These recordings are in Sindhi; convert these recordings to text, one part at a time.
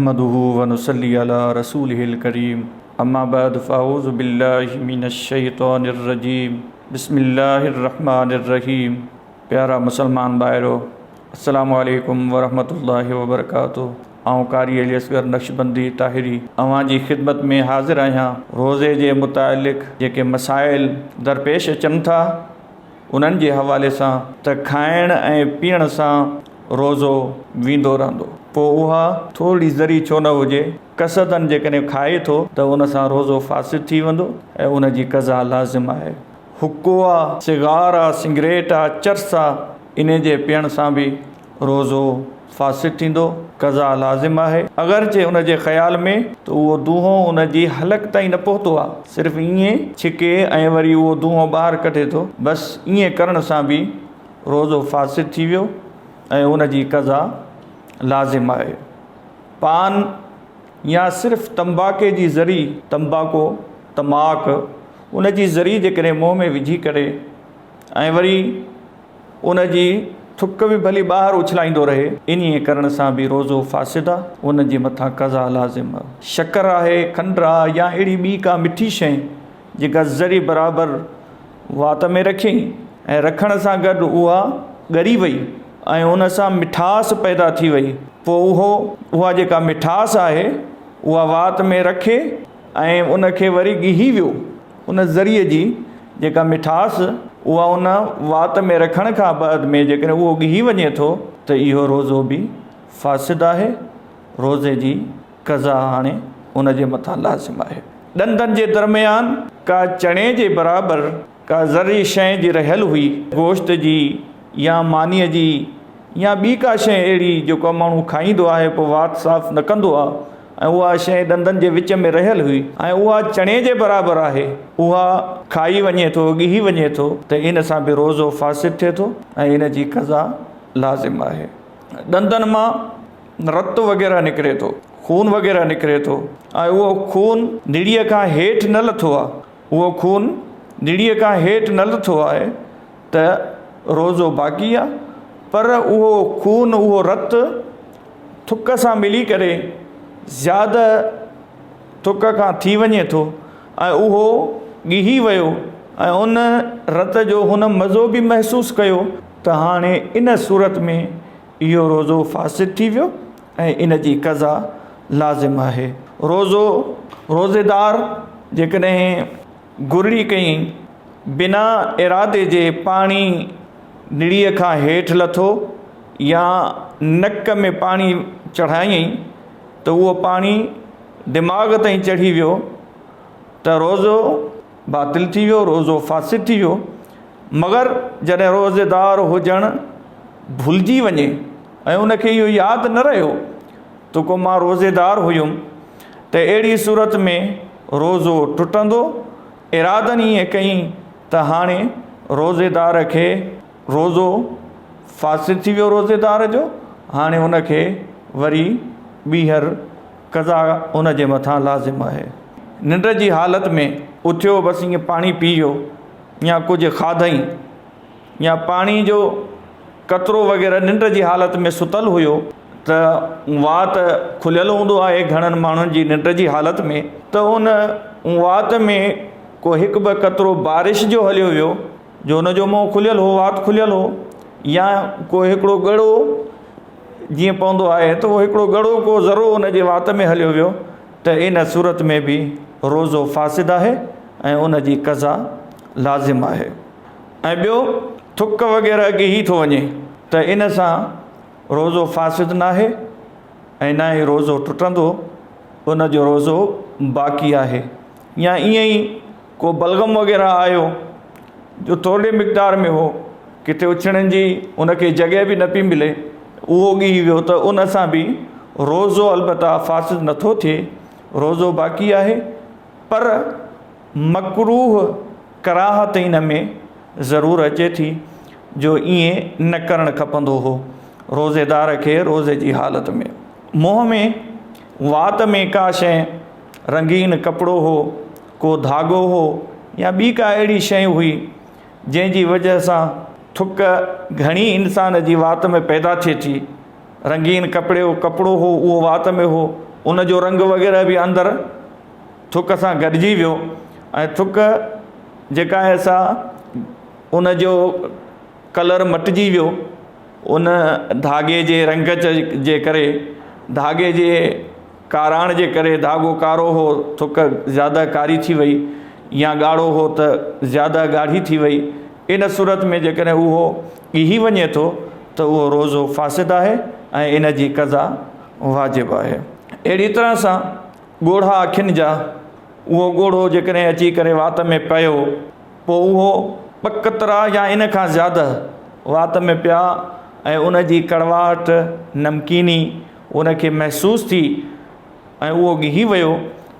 نحمده ونصلي علي رسوله الڪريم اما بعد فاعوذ بالله من الشيطان الرجيم بسم الله الرحمن الرحيم پيارا مسلمان ڀائرو السلام عليڪم ورحمة الله وبرڪاته آئون قاري علي اصغر نقشبندي طاهري اوهان جي خدمت ۾ حاضر آهيان روزي جي متعلق جيڪي مسائل درپيش اچن ٿا انهن جي حوالي سان ته کائڻ ۽ پيئڻ سان روزو ويندو رهندو. پوء اها ٿورڙي ذري ڇو نه هجي، قصداً جيڪڏهن کائي ٿو ته ان سان روزو فاسد ٿي ويندو ۽ ان جي قضا لازم آهي. حقو آ، سگار آ، سنگريٽ آ، چرس آ، انهي جي پيئڻ سان به روزو فاسد ٿيندو، قضا لازم آهي، اگرچه ان جي خيال ۾ ته اهو دونهون ان جي حلق تائين نه پهتو آهي، صرف ائين ڇڪي ۽ وري اهو دونهون ٻاهر ڪڍي ٿو، بس ائين ڪرڻ سان به روزو فاسد ٿي ويو ۽ ان جي قضا لازم آهي. پان يا صرف تنباڪي جي ذري، تنباڪو، تماڪ، ان جي ذري جيڪڏهن منهن ۾ وجهي ڪري ۽ وري ان جي ٿڪ به ڀلي ٻاهر اڇلائيندو رهي. انهيء ڪرڻ سان به روزو فاسد آ، ان جي مٿان قضا لازم آ. شڪر آهي، کنڊ آ يا اهڙي ٻي ڪا مٺي شيء جيڪا ذري برابر وات ۾ رکيئين ۽ رکڻ سان گڏ اها ڳري وئي ۽ ان سان مٺاس پيدا ٿي وئي، پوء اهو اها جيڪا مٺاس آهي اها وات ۾ رکي ۽ ان کي وري ڳهي ويو. ان ذري جي جيڪا مٺاس اها ان وات ۾ رکڻ کان بعد ۾ جيڪڏهن اهو ڳهي وڃي ٿو ته اهو روزو به فاسد آهي، روزي جي قضا هاڻي ان جي مٿان لازم آهي. ڏندن جي درميان ڪا چڻي جي برابر ڪا ذري شيء جي رهيل هئي، گوشت جي يا مانيء جي يا ٻي ڪا شيء اهڙي جيڪا ماڻهو کائيندو آهي پوء وات صاف نه ڪندو آهي ۽ اها شيء ڏندن جي وچ ۾ رهيل هئي ۽ اها چڻي جي برابر آهي اها کائي وڃي ٿو ڳهي وڃي ٿو ته ان سان به روزو فاسد ٿئي ٿو ۽ ان جي قضا لازم آهي. ڏندن مان رت وغيره نڪري ٿو، خون وغيره نڪري ٿو ۽ اهو خون نڙيء کان هيٺ نه لٿو آهي، اهو خون نڙيء کان هيٺ نه لٿو آهي ته روزو باقي آ پر اهو خون اهو رت ٿڪ سان ملي ڪري زياده ٿڪ کان ٿي وڃي ٿو ۽ اهو ڳهي ويو ۽ ان رت جو هن مزو به محسوس ڪيو ته هاڻي ان صورت ۾ اهو روزو فاسد ٿي ويو ۽ ان جي قضا لازم آهي. روزو روزيدار جيڪڏهن گرڙي ڪيائين. بنا ارادي جي پاڻي نڙيء کان هيٺ لٿو يا نڪ ۾ پاڻي چڙهايائين ته اهو پاڻي دماغ تائين چڙهي ويو ته روزو باطل ٿي ويو، روزو فاسد ٿي ويو. مگر جڏهن روزيدار هجڻ ڀلجي وڃي ۽ ان کي اهو ياد نه رهيو ته ڪو مان روزيدار هيم ته اهڙي صورت ۾ روزو ٽٽندو. ارادن ائين ڪئين ته هاڻي روزيدار کي روزو فاسد ٿي ويو روزيدار جو هاڻي ان کي وري ٻيهر قضا ان جي مٿان لازم آهي. ننڊ جي حالت ۾ اٿيو بس ائين پاڻي پي ويو يا ڪجهه کاڌائين يا پاڻي جو قطرو وغيره ننڊ جي حالت ۾ ستل هيو ته وات کليل هوندو آهي گهڻن ماڻهن جي ننڊ جي حالت ۾ ته ان وات ۾ ڪو هڪ ٻه قطرو بارش جو هليو ويو جو ان جو منهن کليل هو وات کليل هو يا ڪو هڪڙو ڳڙو جيئن پوندو آهي ته اهو هڪڙو ڳڙو ڪو ذرو ان جي وات ۾ هليو ويو ته ان صورت ۾ به روزو فاسد آهي ۽ ان جي قضا لازم آهي. ۽ ٻيو ٿڪ وغيره ڳهي ٿو وڃي ته ان سان روزو فاسد ناهي ۽ نه ئي روزو ٽٽندو ان جو روزو باقي آهي يا ائين ئي ڪو بلغم وغيره آيو جو ٿورڙي مقدار ۾ هو ڪٿي اڇڻن جي ان کي جڳهه به نه پئي ملي اهو ڳهي ويو ته ان سان به روزو البته فاسد نٿو ٿئي روزو باقي آهي پر مڪروه ڪراهت ان ۾ ضرور اچي ٿي جو ائين نه ڪرڻ کپندو هو روزيدار کي روزي جي حالت ۾. منهن ۾ وات ۾ ڪا شيء رنگين ڪپڙو هو، ڪو ڌاڳو هو يا ٻي ڪا اهڙي شيء هئي جنهن جي وجهه سان ٿڪ گهڻي انسان جي وات ۾ پيدا ٿئي ٿي. رنگين ڪپڙي ڪپڙو هو اهو وات ۾ هو ان جو رنگ وغيره به اندر ٿڪ سان گڏجي ويو ۽ ٿڪ جيڪا آهي سا ان جو ڪلر مٽجي ويو ان ڌاڳي جي رنگ جي ڪري ڌاڳي جي ڪاراڻ جي ڪري ڌاڳو ڪارو هو ٿڪ زياده ڪاري ٿي وئي يا ڳاڙهو هو ته زياده ڳاڙهي ٿي وئي ان صورت ۾ جيڪڏهن اهو ڳهي وڃي ٿو ته اهو روزو فاسد آهي ۽ ان جي قضا واجب آهي. اهڙي طرح سان ڳوڙها اکين جا اهو ڳوڙهو جيڪڏهن اچي ڪري وات ۾ پيو پوء اهو ٻه قطرا يا ان کان زياده وات ۾ پيا ۽ ان جي ڪڙواهٽ، نمڪيني، ان کي محسوس ٿي ۽ اهو ڳهي ويو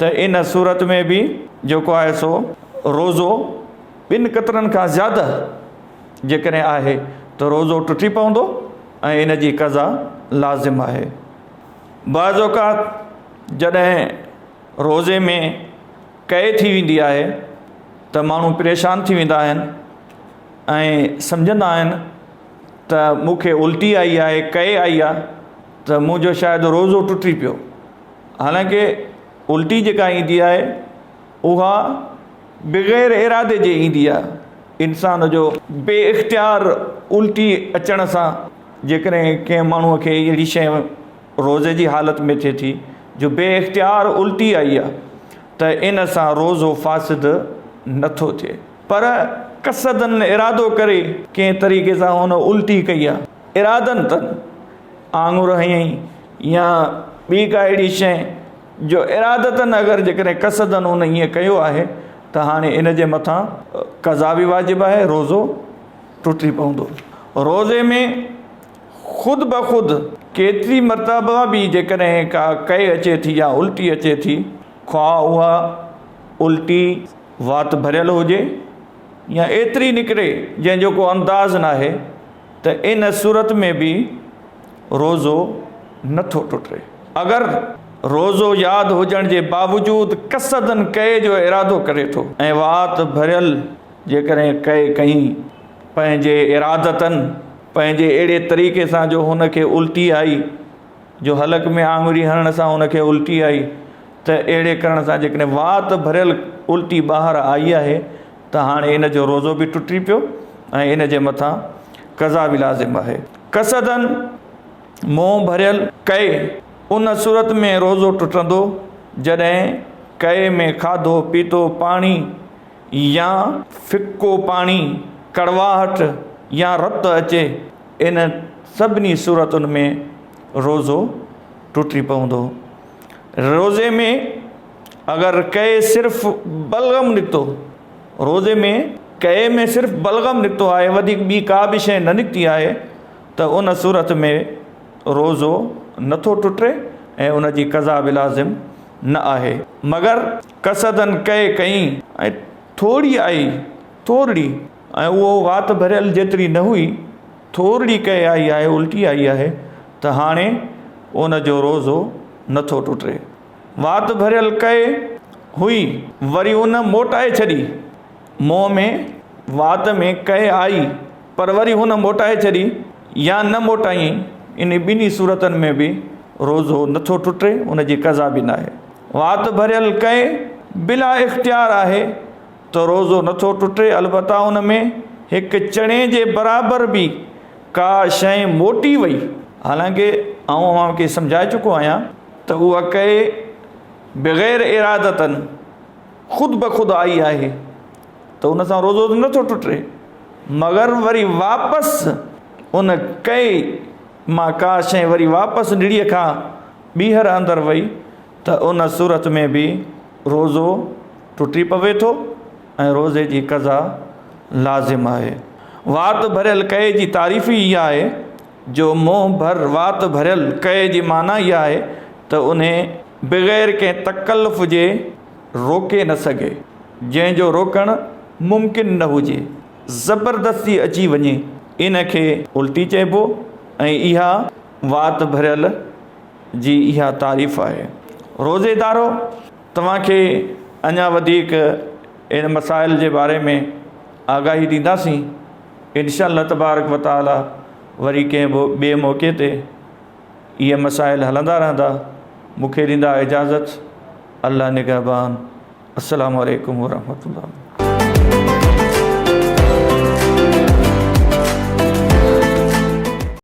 ته ان صورت ۾ به جيڪو آهي سو روزو ٻن قطرن کان زياده جيڪڏهن آهي ته روزو ٽٽي پوندو ۽ ان جي قضا لازم آهي. بعض اوقات جڏهن روزي ۾ قي ٿي ويندي آهي ته ماڻهو پريشان ٿي ويندا آهن ۽ سمجهندا آهن ته مون کي الٽي آئي آهي، قي آئي آهي ته منهنجو شايد روزو ٽٽي پيو. حالانڪه الٽي جيڪا ايندي آهي اها بغير ارادي جي ايندي آهي. انسان جو بي اختيار الٽي اچڻ سان جيڪڏهن ڪنهن ماڻهوء کي اهڙي شيء روزي جي حالت ۾ ٿئي ٿي جو بي اختيار الٽي آئي آهي ته ان سان روزو فاسد نٿو ٿئي پر قصدن ارادو ڪري ڪنهن طريقي سان هن الٽي ڪئي آهي ارادن تن آڱر هنئي يا ٻي ڪا اهڙي شيء جو ارادتن اگر جيڪڏهن قصدن هن ائين ڪيو آهي ته هاڻي ان جي مٿان قضا به واجب آهي روزو ٽٽي پوندو. روزي ۾ خود بخود ڪيتري مرتبه به جيڪڏهن ڪا قي اچي ٿي يا الٽي اچي ٿي خواهه اها الٽي وات ڀريل هجي يا ايتري نڪري جنهن جو ڪو انداز ناهي ته ان صورت ۾ به روزو نٿو ٽٽي. اگر روزو ياد هجڻ جي باوجود قصدن قي جو ارادو ڪري ٿو ۽ وات ڀريل جيڪڏهن قي ڪئين پنهنجي ارادتن پنهنجي اهڙي طريقي سان جو هن کي الٽي آئي جو حلق ۾ آڱري هڻڻ سان هن کي الٽي آئي ته اهڙي ڪرڻ سان جيڪڏهن وات ڀريل الٽي ٻاهر آئي آهي ته هاڻي ان جو روزو به ٽٽي پيو ۽ ان جي مٿان قضا به لازم آهي. قصدن منهن ڀريل قي ان صورت ۾ روزو ٽٽندو جڏهن قي ۾ کاڌو پيتو پاڻي يا ڦڪو پاڻي، ڪڙواهٽ يا رت اچي ان سڀني صورتن ۾ روزو ٽٽي پوندو. روزي ۾ اگر قي صرف بلغم نڪتو، روزي ۾ قي ۾ صرف بلغم نڪتو آهي وڌيڪ ٻي ڪا به شيء نه نڪتي آهي ته ان صورت ۾ روزو نٿو ٽٽي ۽ ان جي قضا به لازم نه آهي. مگر قصداً قي ڪئين ۽ ٿوري آئي، ٿورڙي، ۽ اهو وات ڀريل جيتري نه هئي، ٿورڙي قي آئي آهي، الٽي آئي آهي ته هاڻي ان جو روزو نٿو ٽٽي. وات ڀريل قي هئي، وري ان موٽائي ڇڏي. منهن ۾ وات ۾ قي آئي، پر وري هن موٽائي ڇڏي يا نه موٽايائين، انهي ٻنهي صورتن ۾ به روزو نٿو ٽٽي، ان جي قضا به ناهي. وات ڀريل قي بلا اختيار آهي ته روزو نٿو ٽٽي، البته ان ۾ هڪ چڻي جي برابر به ڪا شيء موٽي وئي، حالانڪه آئون اوهان کي سمجهائي چڪو آهيان ته اها قي بغير ارادتاً خود بخود آئي آهي ته ان سان روزو ته نٿو ٽٽي، مگر وري واپس ان قي مان ڪا شيء وري واپس نڙيء کان ٻيهر اندر وئي ته ان صورت ۾ به روزو ٽٽي پوي ٿو ۽ روزي جي قضا لازم آهي. وات ڀريل قي جي تعريف ئي اها آهي جو منهن ڀر وات ڀريل قي جي معنيٰ اها آهي ته انهي بغير ڪنهن تڪلف جي روڪي نه سگهي، جنهن جو روڪڻ ممڪن نه هجي، زبردستي اچي وڃي، ان کي الٽي چئبو ۽ اها وات ڀريل جي اها تعريف آهي. روزيدارو! توهان کي اڃا وڌيڪ ان مسائل جي باري ۾ آگاهي ڏينداسين. انشاء الله تبارڪ و تعالي وري ڪنهن به ٻئي موقعي تي اهي مسائل هلندا رهندا. مون کي ڏيندا اجازت. الله نگهبان. السلام عليڪم ورحمة الله.